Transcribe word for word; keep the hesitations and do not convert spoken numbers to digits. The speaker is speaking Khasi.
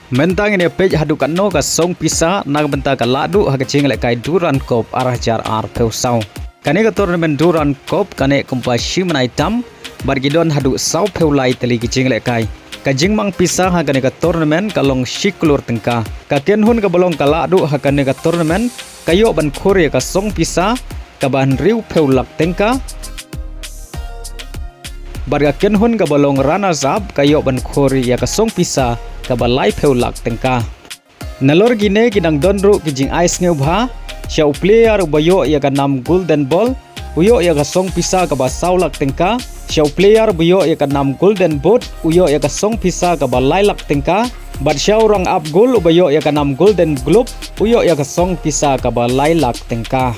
Mynta ngin ïa peit haduh katno ka song pisa na ka bynta ka lahduh ha ka jinglehkai Durand Cup ar hajar arphew saw. Kane ka tournament Durand Cup ka neh kumba shi bnai tam bad ki don haduh sawphew lai tylli ki jinglehkai. Ka jingmang pisa ha kane ka tournament ka long shi klur tyngka. Ka kynhun kaba long ka lahduh ha kane ka tournament ka ïoh ban khur ïa ka song pisa kaba hynriewphew lak tyngka. Bad ka kynhun kaba long runners up ka ïoh ban khur ïa ka song pisa kaba laiphew lak tyngka. Nalor kine ki dang don ruh ki jingai sngewbha, sha u player uba ïoh ïa ka nam Golden Ball u ïoh ïa ka song pisa kaba saw lak tyngka, sha u player uba ïoh ïa ka nam Golden Boot u ïoh ïa ka song pisa kaba lai lak tyngka, bad sha u rang ap gol uba ïoh ïa ka nam Golden Glove u ïoh ïa ka song pisa kaba lai lak tyngka.